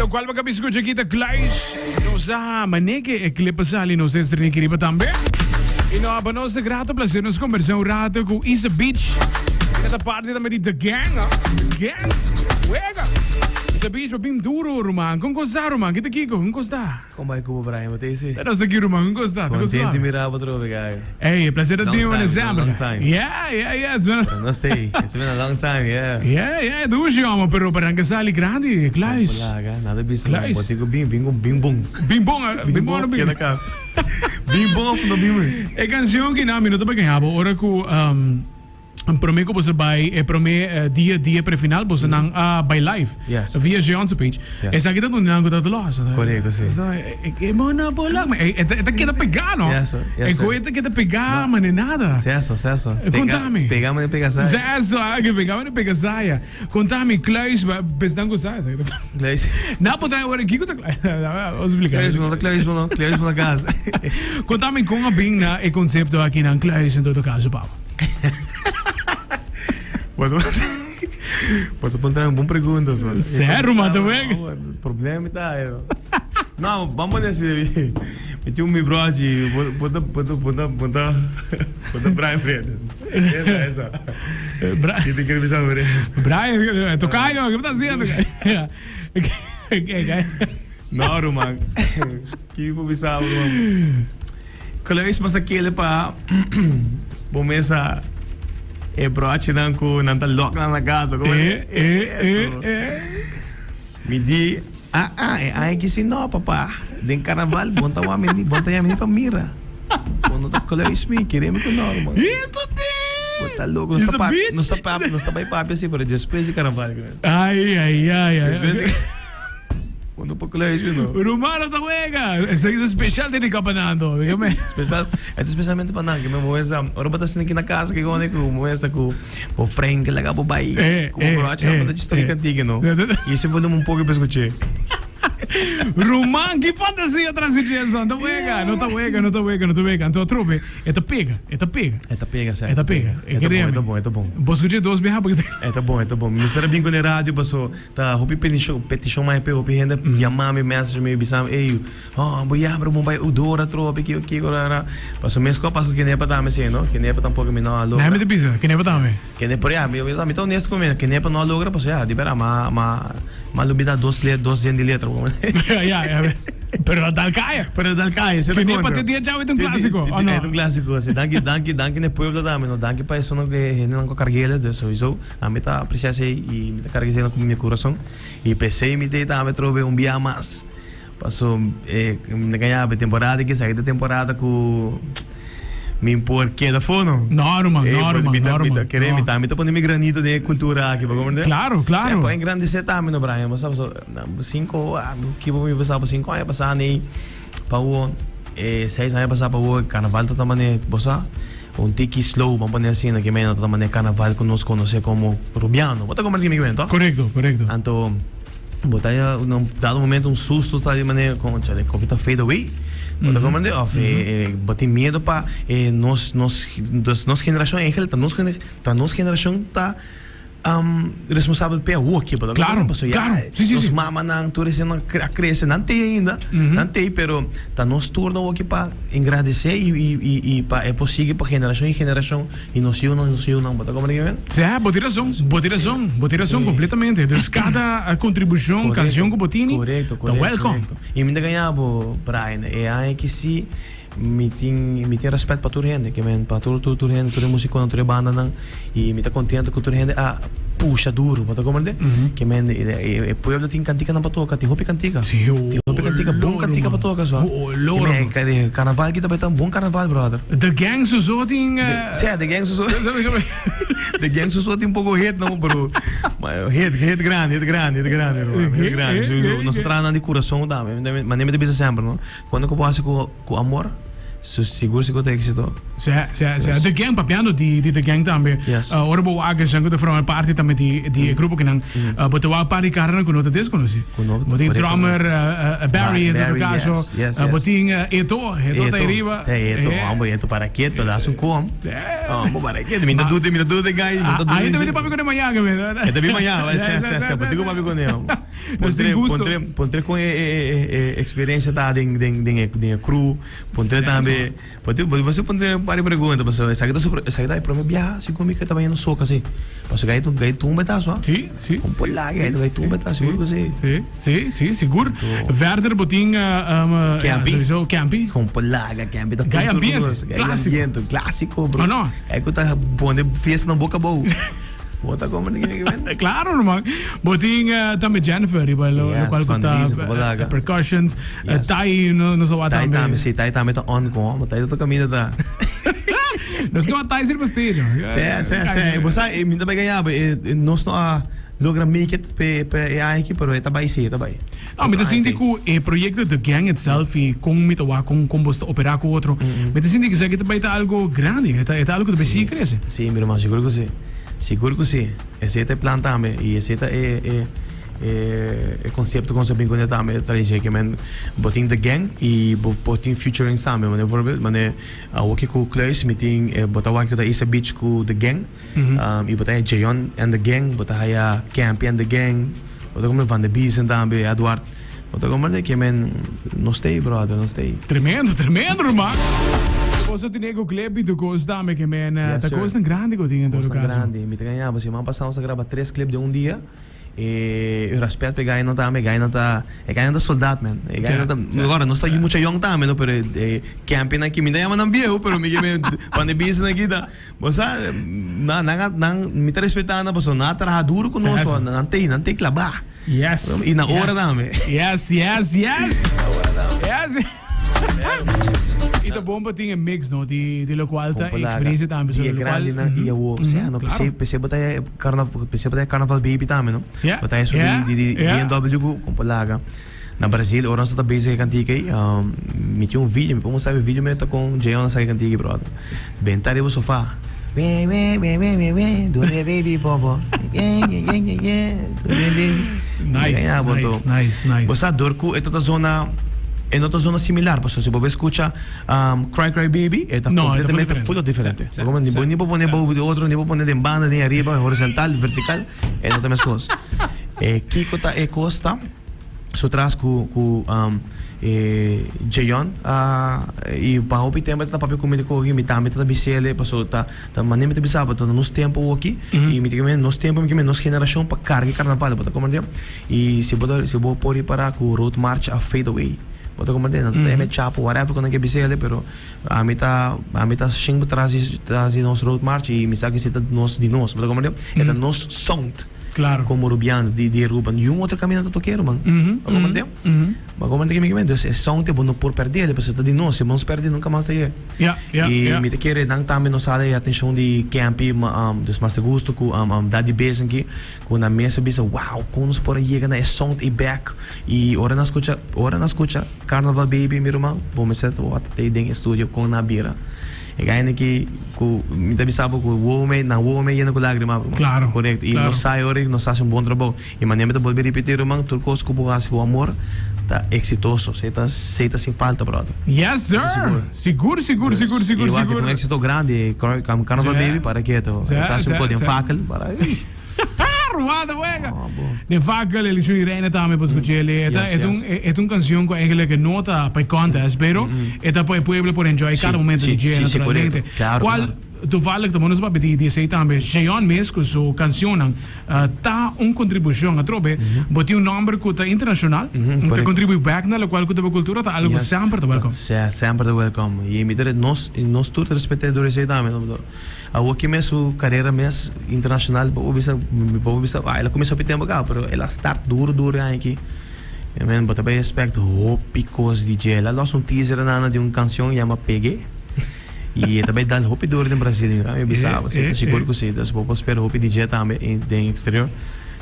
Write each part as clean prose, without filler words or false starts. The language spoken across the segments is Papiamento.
Locual bo cabi scucha aki ta Kluis. Nos a maneke e clip a sali nos a estrena aki riba tambe. Y no pa nos ta grato placer nos conversa un rato cu Isa Beach. Ella ta parte tambe di The Gang. ah. The Gang. Wega. Isa Beach, pa bin duro, ruman. Con cos ta, ruman? Kita kiko? Con cos ta? Con bai cu bo, Brian? Bo ta ese? Ta nos aki, ruman. Con cos ta? Ta cos Contento suave? mira bo atrobe, guy. Ey, e placer ta Long tin bo time, na it's been a semper. long time. Yeah, yeah, yeah. It's been a... No stay. It's been a long time, yeah. Yeah, yeah, dushi homo, pero pa ranca sali grandi, kluis. Laga, nada bisa no. Kluis. Bo tin cu bin, bin con bin bon. Bin bon, eh, bin bon no bin. Keda cas. Bin bon of no bin mi. E cancion ki na mi no ta bakenha bo ora cu um, Prome ku boso bai e prome dia dia prefinal boso nan a bai live Yes. via Jeonse page. Yes. Esaki ta donde nan ku ta los. Korekto, si. E mona por lang, e e ta keda pegá no. Yes, sir. Yes, E sir. koe ta keda pegá mane nada. Seso, seso. Kontami. Pega mane pega saya. Seso, ah, ke pegá mane pega saya. Kontami kluis ba besnan ku sa esaki ta. Kluis. Na por trae ora kiko ta kluis. Vamos splika. Kluis no ta kluis no, kluis no ta gas. Kontami kon a bin na e konsepto aki nan kluis en todo kaso papa. Bo bo ta puntra un bon pregunta so. Seru ma ta wega. Problema ta eh. No, vamos a decir. Mi tin un mi brochi, bo ta bo ta bo ta bo ta bo ta Brian Fred. Esa esa. Bra Ki te quiere bisa bre. Brian, tocayo, ¿qué estás haciendo? No, ruman. Ki bo bisa ruman? Kluis mas a kere pa bo mesa e brochinan ku nan ta lòk nan na kas. Como Eh, eh, eh, eh. Mi di, ah, ah, e aña aki si no, papá. Den karnaval bon ta wak mi ni, bon ta yama mi ni pa mira. Bo no ta kluis mi, kere mi ku no, ruman. Ito di! Bo ta loko. Nos It's ta a papia, bitch. nos ta papia, nos ta bai papia si, pero despues di karnaval. Ai, ai, ai, ai. Despues di. Bo no por kluis mi no. Rumano ta wega. Esaki ta special dedica pa nan to. Special, e ta specialmente pa nan. Ke mi muesa, ora bo ta sinti aki na casa ke gone ku muesa ku bo friend ke laga bo bai. Ku bo brochi nan bo ta djis toki kantiga no. I ese volume un poco pa escuché. Ruman, ki fantasia tras di dje No ta wega, no ta wega, no ta wega, no ta wega. Anto atrobe, e ta pega, e ta pega. E ta pega, E ta pega. E ta bon, e ta bon, e ta bon. Bo scuché dos biaha porque E ta bon, e ta bon. Mi mester a bin ku e radio paso. Ta hopi petishon, petishon mai pe hopi hende yama mi, message mi, bisa mi, ey, oh, bo yabra, bo bai Eudora atrobe, kiko, kiko, ra, ra. Paso mes ku a pasa ku Kenepa tambe si, no? Kenepa tampoko mi no a logra. Nai mi ta bisa, Kenepa tambe. Kenepa, ya, mi, mi ta honesto ku mi, Kenepa no a logra, paso ya, di bera, m'a, m'a, m'a lubida dos let, dos jen di letra. Ya, ya. Pero a dal kaya. Pero a dal kaya, esei ta Kenepa konta. te dia djawe ta un klasiko, o no? E ta un klasiko, si. Danki, danki, danki na e pueblo tambe, no? Danki pa esunnan ku e hendenan ku a karg'el, dus souiso. Ami ta aprecia esey y mi ta carga esey cu mi curason y p'esey mi ta tambe trobe un bia mas paso e mi ta gaña e temporada aki esaki ta temporada cu mi por keda afo no. No ruman, no ruman, no ruman. Mi ta kere mi ta mi ta pone mi granito den e cultura aki bo comprende? Claro, claro. Esey por engrandece tambe no Brian bo sa paso cinco kibo mi bisa cinco aña pasa ni pa awo e seis aña pasa pa awo carnaval ta ta mane bo sa. Un tiki slow, ban pone asina, ke mena ta mane carnaval ku nos konosé komo Rubiano. Bo ta komprende kimi ke men, toh? Korekto, korekto. Anto, bo ta haya na un dado momento un susto ta di mane koncha de koki ta fade away. Bo ta komprende? Of bo tin miedo pa e nos nos dus nos generashon eigenlijk ta nos ta nos generashon ta responsabel p'e awoki, bo ta Claro, komprende? Pasobra ya claro. Si, si, nos si. mamanan tur esnan a krese, nan t'ei ainda, nan t'ei, pero ta nos turno awoki pa engrandesé i i i i pa e por sigui pa generashon i generashon i nos yunan nos yunan, bo ta komprende kimen? Sí, bo tin rason, bo tin rason, bo tin rason kompletamente. Dus kada kontribushon, kanshon ku bo tini, Korekto, ta korekto, welkom. korekto. I mi ta gaña bo, Brian, e aña ki si Mi tin mi tin respet pa tur hende, ke men pa tur tur tur hende, tur e musikonan, tur e bandanan i mi ta kontento ku tur hende a pusha duru, bo ta komprende? Ke men e pueblo tin kantikanan pa toka, tin hopi kantika, tin hopi kantika, bon kantika pa toka so. Ke men karnaval aki ta bai ta un bon karnaval brother. The Gang Suso tin. Sea, The Gang Suso The Gang Suso tin poko hit no, pero hit hit grandi, hit grandi, hit grandi, hit grandi. Nos ta traha nan di kurason tambe, manera mi ta bisa semper no. Cuando cu bo haci cu cu amor, su sigur sigur ta exito. Si, si, si. The Gang, papiando di, di The Gang tambe. Yes. Ora bo wak esnan ku ta forma parti tambe di, di e grupo kinan, bo ta wak par di karanan ku no ta deskonosí. Ku no, Bo tin korekto. drummer Barry en todo Barry, kaso. yes, yes, Bo yes. tin Eto, Eto ta Eto, ariba. si, Eto, hombre, Eto para keto, das un kom. Hombre, para keto, mi ta dude, mi ta dude guy, mi ta dude. Ahí tambe ta papia ku ne mañana, E ta bin mañana, si, si, si, bo tin ku papia ku ne. Nos tin gusto. Pontre, pontre kon e, e, e, e experiencia ta den, den, den e, den e crew. Pontre tambe, pontre, bo bo pontre un par di pregunta, pasobra esaki ta su, esaki ta e prome biaha si ku mi ke ta bayendo soca si. Pasobra gai gai tumba ta so. Si, si. Un polak gai gai tumba ta, sigur ku si. Si, si, si, sigur. Verder bo tin Campy. sowieso Campy. Un polaga Campy ta Gai tur tur ambiente, kos. Gai clásico. ambiente, clásico bro. Oh no. Gai ku ta pone fiesta na boca abou. Bo ta como di que men? Claro, ruman. Bo tin tambe Jennifer riba lo, Yes, lo cual van cu ta Riesen, bo laga. percussions. Yes. Tai no, no sa wat Tai tambe. tambe, si, tai tambe ta on con, maar tai ta caminda ta. Nos ke wat tai sirba stage. man. Sí, sí, sí. Bo sa, mi ta bai gaña, bo, nos no a logra make it pe, pe e aña aki, pero e ta bai si, e ta bai. No, mi ta sinti ku e proyecto The Gang itself i kon mi ta wak kon kon bos ta operá ku otro, mi ta sinti ku esaki ta bai ta algo grandi, e ta e ta algo ku ta bai sigui krese. Sí, mi ruman, sigur ku sí. Sigur ku sí. Esei ta e plan tambe i esei ta e e e e konsepto ku nos a bin kuné tambe ta dje ke men bo tin The Gang i bo por tin featurings tambe, manera voorbeeld manera awoki ku Kluis mi tin bo ta wak ku ta Isa Beach ku The Gang. I bo ta haya Jeon and the gang, bo ta haya Campy and the gang, bo ta komprende Van de Biesen tambe, Edward, bo ta komprende ke men nos ta ei brother, nos ta ei. Tremendo, tremendo ruman. Boso tene ku clip i tur kos tambe ke men Yes ta sir. kosnan grandi ku tin en todo Kosnan kaso. grandi, mi ta gaña bo, siman pasa nos a graba tres clip den un dia, e respet pa e gainan tambe, e gainan ta, e gainan ta soldat man, e gainan ta, ora nos ta mucha yong tambe no, pero e Campy nan aki, mi ta yama nan biehu pero mi ke men Van de Biesen aki ta. Bo sa, nan, nan a, nan, mi ta respetá nan pasobra nan a traha duru ku nos, Sa, nan te, nan te klabá. Yes. I na ora yes. tambe. Yes, yes, yes. Yes. I ta bon pa tin e mix, no, di, di lokual ta e eksperiencia tambe. Di So, e lokual, grandinan i awor. mhm, Sea, no, claro. p'esei, p'esei bo ta e carnaval, p'esei bo ta e carnaval baby tambe, no? Yeah, Bo ta eso yeah, di, di, di yeah. BMW ku, ku polaga. Na Brasil, ora nos ta bezig e kantika ei, mi tin un video, mi por mostra e video mi ta kon Jeon a saka e kantika ei, brother. Benta riba sofa. We, we, we, we, we, we, dune baby bobo. Ye, ye, ye, ye, ye, dune baby. Nice, Ya, bo nice, to. nice, nice. Bo sa, dor ku e ta ta zona, e no ta zona similar, pasobra si bo bai skucha Cry Cry Baby, e ta No, e ta full kompletamente diferente. full diferente. Sí, Bo sí, ni bo pone sí. bou di otro, ni bo pone den banda, den ariba, horizontal, vertical, e no ta meskos. E kiko ta e kos ta? Su tras ku ku e Jeyon a i pa hopi tempu e ta papia ku mi di koki mi tambe ta bis'el paso ta ta manera mi ta bisa bo ta nos tempu awoki i mi ta kimen nos tempu mi kimen nos generashon pa karga e karnaval bo ta komprende i si bo ta si bo por ripara ku road march a fade away bo ta komprende nan ta ta eme chapo whatever ku nan ke bis'el pero ami ta ami ta shin tras di tras di nos road march i mi sa ku esei ta nos di nos bo ta komprende e ta nos sound. Claro. Como Rubiano di di Aruba niun otro caminda ta toke ruman. Bo comprende? Bo comprende ke mi ke men? Dus e sound te bo no por perde pasobra ta di nos. Si bo nos perde nunca mas ta ye. Ja, ja, I ja. mi ta kere nan tambe nos hala e atencion di Campy, dus Master Gusto ku Daddy Bezen ki ku nan mes a bisa wow kon nos por a yega na e sound ei bek. I ora nan skucha ora nan skucha Carnaval Baby mi ruman bo mester ta wak ta den e studio kon nan a bira. E gaina ki ku mi ta bisa bo ku wowo me nan wowo me yena ku lagrima ruman. Claro, Korekto. I claro. nos sa e ora ku nos hasi un bon trabou. I manera mi ta bolbe ripiti ruman, tur kos ku bo hasi ku amor ta eksitoso. Esei ta esei ta sin falta brother. Yes sir! Sigur. Sigur, sigur, sigur, sigur, I wak sigur. un éxito grandi, Carnaval Sí. Baby para keto. Sí, E ta hasi un sí, ko den sí. fakel para. Ruada wega. Oh, bo. Den fakel el Juni Reina tambe por escuchele. E ta Yes, e ta un yes. e ta un canción cu eigenlijk no ta pa e contest, pero e ta pa e pueblo por enjoy Sí, cada momento sí, di dje sí, sí, naturalmente. correcto. Claro, Cual claro. toevallig ta nos papia di di esey tambe. Jeon mes cu su cancionnan ta un contribucion atrobe. Bo tin un nomber cu ta internacional, cu ta correcto. contribui back na locual cu ta bo cultura ta algo cu Yes. semper ta welcome. Se, semper ta welcome. Y mi ta nos nos tur ta respeta dor esey tambe. Awor ki mes su carera mes internacional bo por bisa mi por bisa ah el a cuminsa hopi tempo caba pero el a start duro duro e aña aki I mean bo ta bay expect hopi cos di dje el a los un teaser nana di un cancion yama Pegue y e ta bay dal hopi duro den Brasil mira mi bisa bo si ta sigur cu si entonces bo por spera hopi di dje tambe den exterior.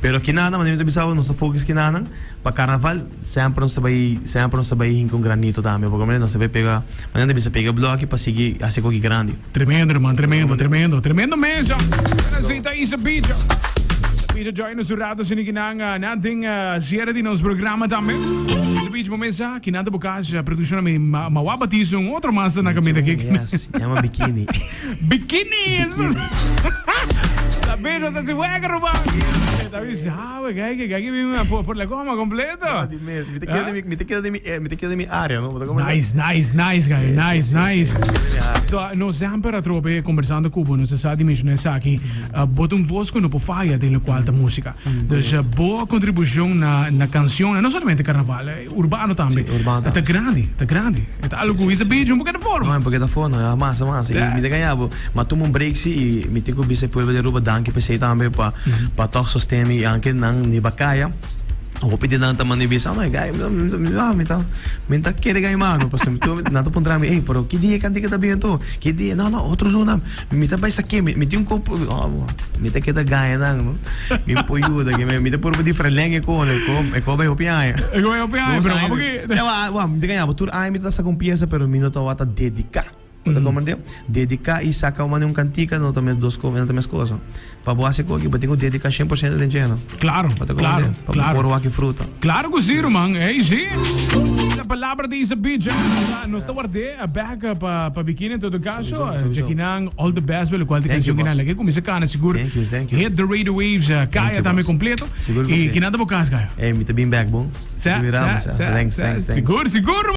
Pero kinana, manera mi ta bisa bo, nos ta focus kinana. Pa carnaval semper nos ta bai, semper nos ta bai hinca un granito tambe, porque manera nos ta bai pega, manera ta bisa pega bloki pa sigui haci koki grandi. Tremendo herman, tremendo, tremendo, tremendo mes. Así ta Isa Bicho. Bicho join nos un rato sini kinan na den cierre di nos programa tambe. Isa Bicho bo mesa kinan ta bo cas produccion mi ma wa batizo un otro mas na caminda aki. Yes, yama Bikini. Bikinis! Ta Bicho sa si wega ruman. Ta bisa we kijk kijk mi por la goma completo. No, di mes. Mi ta keda den mi, mi ta keda den mi, mi ta keda den mi area, no? Bo ta comprende? Nice, nice, nice, guy. Sí, Nice, sí, sí, nice. sí. Mi ta keda den mi area. So, nos semper atrobe conversando cu bo, nos a sa di menciona esaki. Bo ta un voz cu no por faya den locual ta musica. Dus bo contribucion na na cancion, no solamente carnaval, urbano tambe. Sí, urbano Ta tambe. grandi, ta grandi. E ta algo Sí, cu sí, Isa sí. Beach un poquito forma. No, un poquito forma, no, mas, mas. Y Yeah. mi ta gaña bo, m'a tuma un break si y mi tin cu bisa e pueblo di Aruba danki p'esey tambe pa pa toch sosten mi, aunke nan riba caya. Hopi di nan ta manda mi bisa, oh my guy, mi ta, mi ta kere gay mano, pasobra mi tur, nan ta puntra mi, ey, pero ki dia e kantika ta bin anto? Ki dia? No, no, otro luna, mi ta bai sake, mi, mi tin un kopo, oh, mi ta keda gaya nan, no? Mi por yuda, ke mi ta purba di verleng e kon, e ko, e ko bai hopi aña. E ko bai hopi aña, pero abo ki. Wa, wa, mi ta gaña bo, tur aña mi ta saka un piesa, pero mi no tabata dediká. Bo ta komprendé? Dediká i saka un un kantika no ta mes dos ko, no ta mes kosa. Pa bo hasi koki bo tin ku dediká 100% den dje, no? Klaro, Bo ta klaro, komprendé? Pa bo klaro. por wak e fruta. Klaro ku si, ruman. Ey, si. La palabra di Isa Beach. Nos ta ward'é bek pa pa Bikini en todo kaso. Sowieso, sowieso. Djakinan, all the best pa lokual di Thank you, kanshon kinan. boss. Laga kuminsá kana sigur. Thank you, thank you. Hit the radio waves, Thank kaya you, tambe boss. kompleto. Sigur ku I si. kinan ta bo kas, kaya? Ey, mi ta bin bek, bon? Sa, Miramos, sa, sa. sa, Thanks, sa. thanks, thanks. Sigur, sigur, ruman.